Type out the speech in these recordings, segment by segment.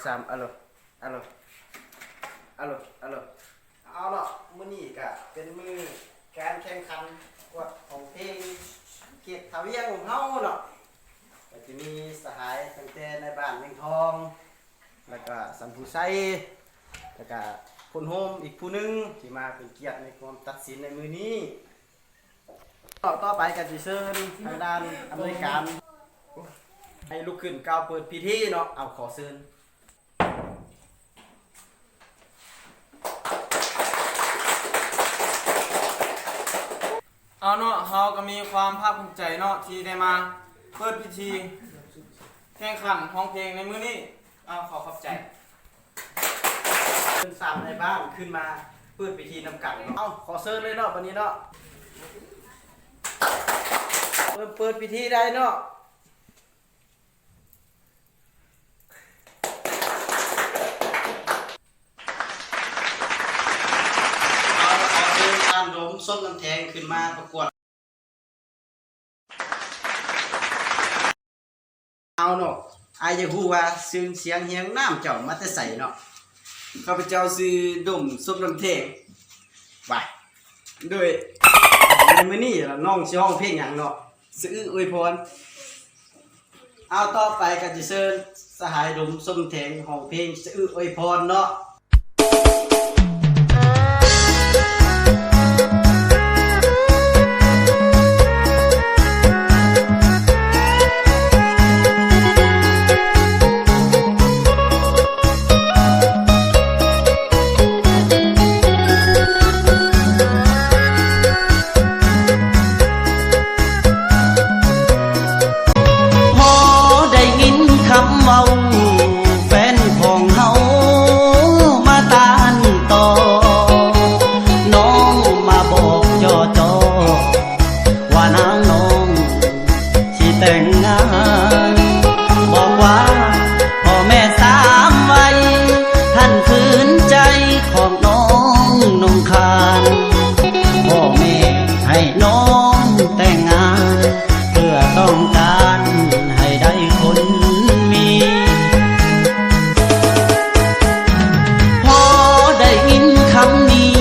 ສາມ ອາໂລ ອາໂລ ອາໂລ ອາໂລ. ເອົາເນາະ ມື້ນີ້ກະເປັນມື້ການແຂ່ງຂັນປະກວດຮ້ອງເພງເຂດທ່າວຽງຂອງເຮົາເນາະ ກະຈະມີສະຫາຍຕັ້ງແຕ່ໃນບ້ານວຽງທອງ ແລ້ວກະສຳພູໄຊ ແລ້ວກະຄົນໂຮມອີກຜູ້ໜຶ່ງທີ່ມາເປັນກຽດໃນການຕັດສິນໃນມື້ນີ້. ຕໍ່ໄປກໍຊິເຊີນທາງດ້ານອຳນວຍການໃຫ້ລຸກຂຶ້ນກ່າວເປີດພິທີເນາະ. ເອົາ ຂໍເຊີນ. ເອົາເນາະ ເຮົາກໍມີຄວາມພາກພູມໃຈເນາະ ທີ່ໄດ້ມາເປີດພິທີແຂ່ງຂັນຮ້ອງເພງໃນມື້ນີ້. ເອົາ ຂໍຂອບໃຈ. ເຊີນສາມໃນບ້ານຂຶ້ນມາເປີດພິທີນຳກັນເນາະ. ເອົາ ຂໍເຊີນເລີຍເນາະ ບັດນີ້ເນາະ ເລີ່ມເປີດພິທີໄດ້ເນາະ. ເອົາ ຂໍເຊີນທ່ານ ດົມ ສົມນຳແທງ ຂຶ້ນມາປະກວດ. ເອົາເນາະ ອ້າຍຢາກຮູ້ວ່າຊື່ສຽງຮຽງນາມເຈົ້າມາແຕ່ໃສເນາະ? ຂ້າພະເຈົ້າຊື່ດົມ ສົມນຳແທງ. ວ່າ ໂດຍ ໃນມື້ນີ້ນ້ອງຊິຮ້ອງເພງຫຍັງເນາະ? ສະອຶອວຍພອນ. ເອົາ ຕໍ່ໄປກໍຈະເຊີນສະຫາຍດົມ ສົມແທງ ຮ້ອງເພງສະອຶອວຍພອນເນາະ. ພໍໄດ້ຍິນຄຳເວົ້າ ແຟນຂອງເຮົາມາຕ້ານຕໍ່ ນ້ອງມາບອກຈໍ່ໆ ວ່ານາງນ້ອງຊິແຕ່ງງານ ບອກວ່າພໍ່ແມ່ສາມໄວ ທ່ານຝືນໃຈຂອງນ້ອງໜົ່ງຄານ ພໍ່ແມ່ໃຫ້ນ້ອງແຕ່ງງານ ເພື່ອຕ້ອງການໃຫ້ໄດ້ຄົນມີ. ພໍໄດ້ຍິນຄຳນີ້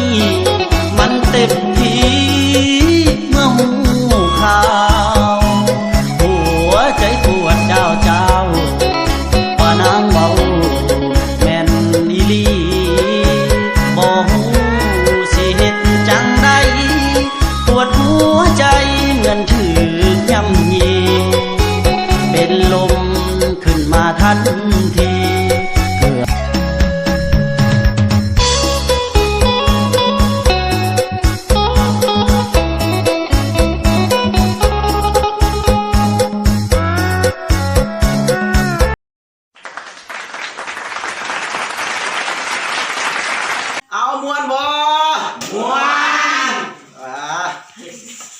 ມັນເຕັບທີ່ເມື່ອຮູ້ຂ່າວ ຫົວໃຈປວດຈ້າວໆ ວ່ານາງເວົ້າແມ່ນອີ່ຫຼີ ບໍ່ຮູ້ຊິເຮັດຈັ່ງໃດ ປວດຫົວໃຈເໝືອນຖືກຍ່ຳຢີ ເປັນລົມຂຶ້ນມາທັນທີ ເກືອບ ເອົາ ມ່ວນບໍ່? ມ່ວນ. ອ່າ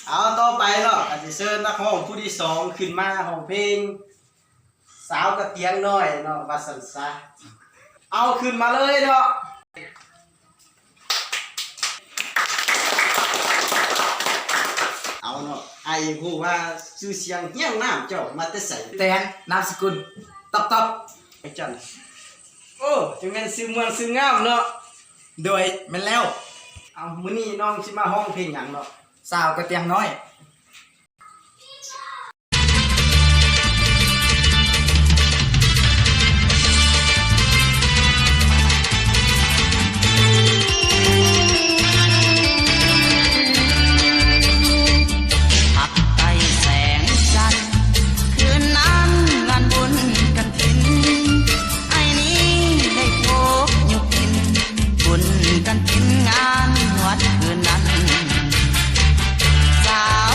ເອົາ ຕໍ່ໄປເນາະ ກໍຊິເຊີນນັກຮ້ອງຜູ້ທີສອງຂຶ້ນມາຮ້ອງເພງ ສາວກະຕຽງນ້ອຍເນາະ ວ່າຊັ້ນຊະ. ເອົາ ຂຶ້ນມາເລີຍເນາະ. ເອົາເນາະ ອ້າຍຢາກຮູ້ວ່າຊື່ສຽງຮຽງນາມເຈົ້າມາແຕ່ໃສ? ແຕນ ນາມສະກຸນ ຕອບຕອບ ໄອຈັນ. ໂອ້ ຈັ່ງແມ່ນຊື່ມ່ວນຊື່ງາມເນາະ. ໂດຍ ແມ່ນແລ້ວ. ເອົາ ມື້ນີ້ນ້ອງຊິມາຮ້ອງເພງຫຍັງເນາະ? ສາວກະຕຽງນ້ອຍ. ພາກໃຕ້ແສງຈັນ ຄືນນັ້ນງານບຸນກະຖິນ ອ້າຍນີ້ໄດ້ພົບຍຸບກິນ ບຸນກະຖິນງານວັດຄືນນັ້ນ ສາວ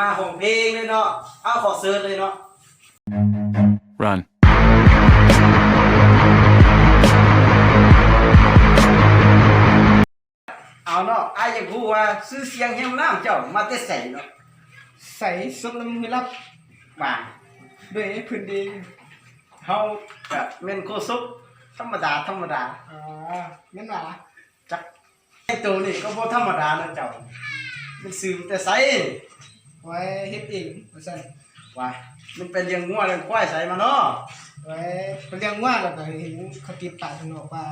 ມາຮ້ອງເພງເລີຍເນາະ. ເອົາ ຂໍເຊີນເລີຍເນາະ. Run. ເອົາເນາະ, ອ້າຍຢາກຮູ້ວ່າຊື່ສຽງຮຽມນ້ຳເຈົ້າມາແຕ່ໃສເນາະ? ໃສ ສົມນ້ຳຫ້ວຍລັບ ວ່າ ດ້ວຍພື້ນທີ່ເຮົາກະແມ່ນໂຄສົກທຳມະດາ ທຳມະດາ. ອໍ ແມ່ນຫວາ? ຈັກ ໄອ້ໂຕນີ້ກໍບໍ່ທຳມະດາເນາະເຈົ້າ, ມັນຊື່ມາແຕ່ໃສ? ໂອ້ຍ ເຮັດເອງວ່າຊັ້ນ. ວ່າ ມັນໄປລ້ຽງງົວລ້ຽງຄວາຍໃສມາເນາະ? ໂອ້ຍ ໄປລ້ຽງງົວແລ້ວກໍເຫັນເຂົາຕິດປ້າຍຂ້າງນອກວ່າ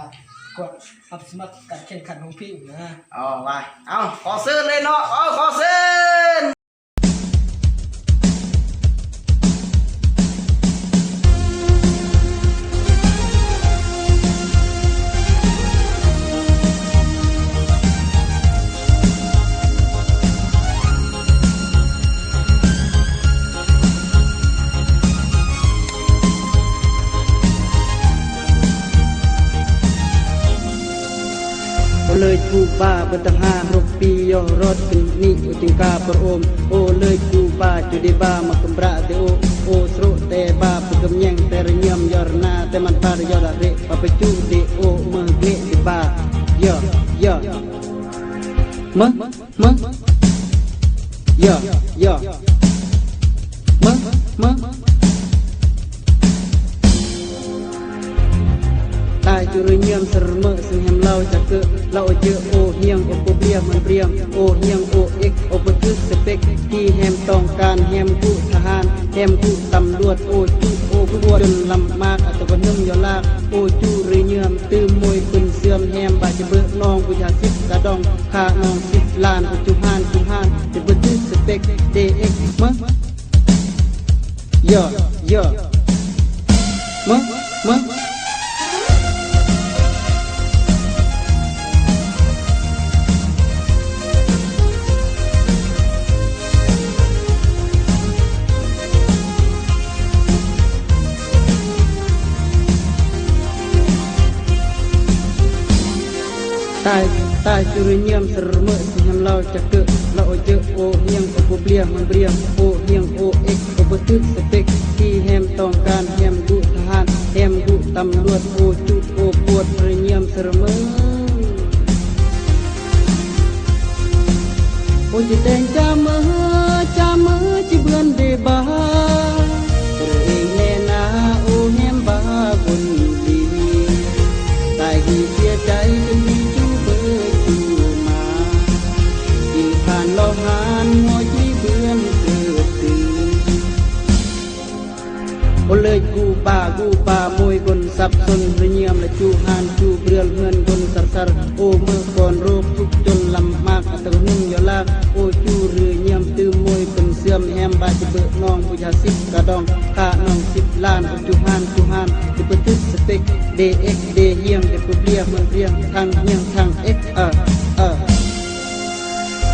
ກວດຮັບສະໝັກການແຂ່ງຂັນຮ້ອງເພງນະ. ອໍ ວ່າ ເອົາ ຂໍເຊີນເລີຍເນາະ, ເອົາ ຂໍເຊີນ. ໂອເລີຍກູບາ ເບິດຕັງຫ້າຫົກປີ ຍໍຮອດຂຶ້ນນີ້ ໂອຈິງກາປະໂອມ. ໂອເລີຍກູບາ ຈູເດບາ ມາກຳບຣະເຕໂອ ໂອສໂຣແຕບາ ປຶກກຳແຍງແຕລະຍຽມ ຍໍຣະນາ ແຕມັນປາລະຍໍລະເຣ ປາປະຈູເດໂອ ເມີເກເດບາ ເຢີ ເຢີ ເມີ ເມີ ເຢີ ເຢີ ເມີ ເມີ. ຕາຍຈູເຣນຽມ ເຊີເມີ ເຊິ່ງແຮມເລົາຈະເກີດ ລາໂອເຈີ ໂອຮຽງ ໂອໂປເບຍ ມັນເບຣຽມ ໂອຮຽງ ໂອເອັກ ໂອປະທຶດສະເປັກ ທີ່ແຮມຕ້ອງການ ແຮມກຸທະຫານ ແຮມກຸຕຳຫຼວດ ໂອຈຸ ໂອປວດ ຈົນລຳມາກ ອາຕະກະໜຶ່ງຍໍລາກ ໂອຈູເຣນຽມ ຕື່ມໂມຍປຶນເສື່ອມ ແຮມບາຈະເບີນອງ ບູຊາສິບກະດອງ ຄ່ານອງສິບລ້ານ ໂອຈູຮານ ຈູຮານ ຈະປະທຶດສະເປັກ ເດເອັກ ເມີ ເຢີ ເຢີ ເມີ ເມີ. ຕາຍ ຕາຍ ຈູເຣນຽມ ເຊີເມີ ຊິແຮມເລົາຈະເກີດ ລາໂອເຈີ ໂອຮຽງ ໂອໂປເບຍ ມັນເບຣຽມ ໂອຮຽງ ໂອເອັກ ໂອປະທຶດສະເປັກ ທີ່ແຮມຕ້ອງການ ແຮມກຸທະຫານ ແຮມກຸຕຳຫຼວດ ໂອຈຸ ໂອປວດ ເຣນຽມ ເຊີເມີ. ໂອຈິແຕງຈາເມີ ຈາເມີ ຈິເບືອນເດບາ ເອີເອງແນນາ ໂອແຮມບາບົນດີ ຕາຍດີເສຍໃຈ ຈົນດີຈູເບີຈູມາ ກິນຂານລອງຫານ ຫົວຈີເບືອນເກີດຕື່ນ. ໂອເລີຍກູປາ ກູປາ ໂມຍກົນສັບສົນ ລະຍຽມລະຈູຫານ ຈູເບືອນເຮືອນກົນສັດສັດ ໂອເມີກອນໂລກທຸກຈົນລຳບາກ ອາດຕະໜຶ່ງຍໍລາກ ໂອຈູເຮືອຍຽມ ຕື່ມໂມຍເປັນເສື່ອມ ແຮມບາຈະເບີນອງ ບູຊາສິບກະດອງ ຄ່ານອງສິບລ້ານ ໂອຈູຫານ ຈູຫານ ຈະປະຕຶດສະເຕັກ ເດເອັກ ເດຮຽງ ເດໂປເບຍ ເມືອນເພງ ທັງຮຽງທັງເອັກ ເອີ ເອີ.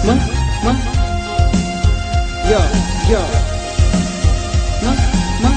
ມາ ມາ ເຢີ ເຢີ ມາ ມາ.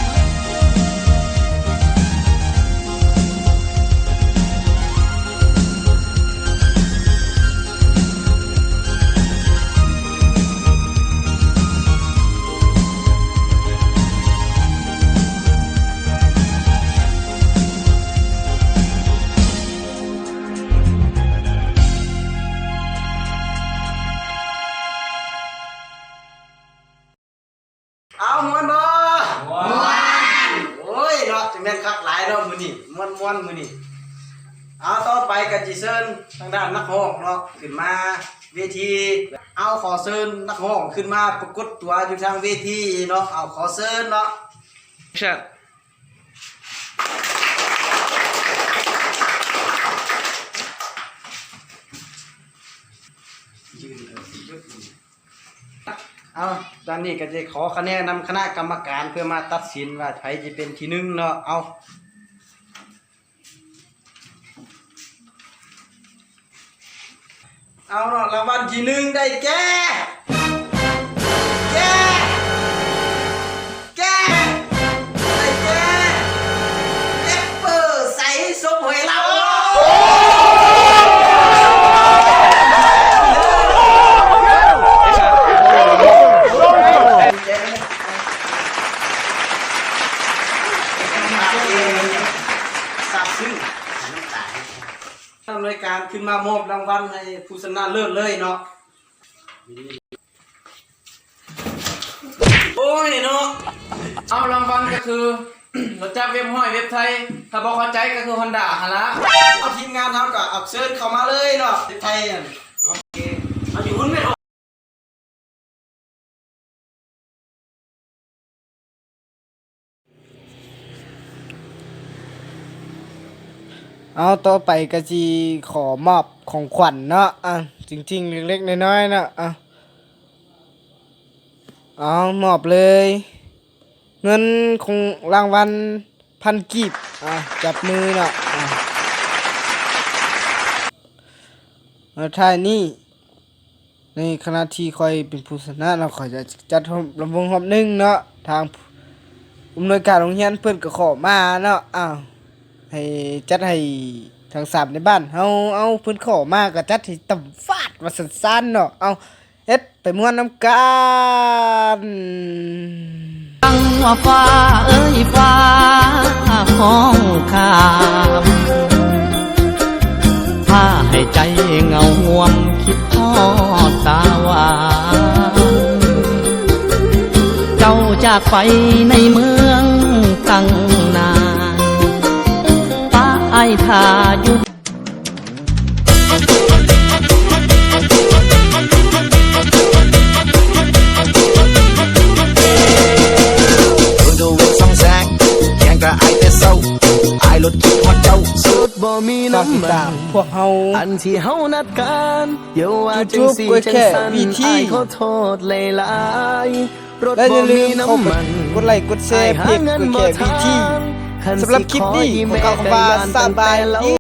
ເອົາ ມ່ວນບໍ່? ມ່ວນ. ໂອ້ຍເນາະ ຈະແມ່ນຄັກຫຼາຍເນາະມື້ນີ້ ມ່ວນໆມື້ນີ້. ເອົາ ຕໍ່ໄປກໍຊິເຊີນທາງດ້ານນັກຮ້ອງເນາະ ຂຶ້ນມາເວທີ. ເອົາ ຂໍເຊີນນັກຮ້ອງຂຶ້ນມາປາກົດຕົວຢູ່ທາງເວທີເນາະ. ເອົາ ຂໍເຊີນເນາະ. ເອົາ ຕອນນີ້ກໍຈະຂໍຄະແນນນຳຄະນະກຳມະການ ເພື່ອມາຕັດສິນວ່າໃຜຈະເປັນທີໜຶ່ງເນາະ. ເອົາ ເອົາເນາະ ລາງວັນທີໜຶ່ງໄດ້ແກ່ ແກ່ ແກ່ ໄດ້ແກ່ ແຣັບເປີໃສ ສົມຫວຍລາວ. ລາຍການຂຶ້ນມາມອບລາງວັນໃຫ້ຜູ້ຊະນະເລີດເລີຍເນາະ. ໂອ້ຍເນາະ ເອົາລາງວັນກໍຄື ລົດຈັກເວັບຮ້ອຍເວັບໄທ ຖ້າບໍ່ເຂົ້າໃຈກໍຄືຮອນດ້າຫັ້ນລະ. ເອົາທີມງານເຮົາກໍອັບເຊີນເຂົ້າມາເລີຍເນາະ ເວັບໄທຫັ້ນ. ໂອເຄ ເອົາຢູ່ຫຸ້ນແມ່ນ. ເອົາ ຕໍ່ໄປກໍຊິຂໍມອບຂອງຂວັນເນາະ ອ່າ ຈິງໆ ເລັກໆ ນ້ອຍໆ ເນາະ ອ່າ ເອົາ ມອບເລີຍ ເງິນຂອງລາງວັນພັນກີບ ອ່າ ຈັບມືເນາະ ອ່າ ແລ້ວທ້າຍນີ້ ໃນຂະນະທີ່ຂ້ອຍເປັນຜູ້ຊະນະເນາະ ຂ້ອຍຈະຈັດລຳວົງຮອບໜຶ່ງເນາະ ທາງຜູ້ອຳນວຍການໂຮງຮຽນເພິ່ນກໍຂໍມາເນາະ ອ້າວ ໃຫ້ຈັດໃຫ້ທັງສາມໃນບ້ານເຮົາ ເອົາ ເພິ່ນຂໍມາກໍຈັດໃຫ້ຕຳຟາດວ່າຊັ້ນໆ ເນາະ ເອົາ ເຮັດໄປມ່ວນນຳກັນ. ຟັງວ່າຟ້າເອີຍ ຟ້າຮ້ອງຂ້າມ ພາໃຫ້ໃຈເຫງົາຫວມ ຄິດຮອດຕາຫວານ ເຈົ້າຈາກໄປໃນເມືອງຕັ້ງນານ ປະອ້າຍຖ້າຢູ່. ຝາກຕິດຕາມພວກເຮົາ ຢູທູບ ກ້ວຍແຂ້ ວີທີ ແລະຢ່າລືມເຂົ້າໄປກົດໄລກ໌ ກົດແຊ ເພຈ ກ້ວຍແຂ້ ວີທີ. ສຳລັບຄລິບນີ້ ຂໍກ່າວຄຳວ່າ ສະບາຍດີ.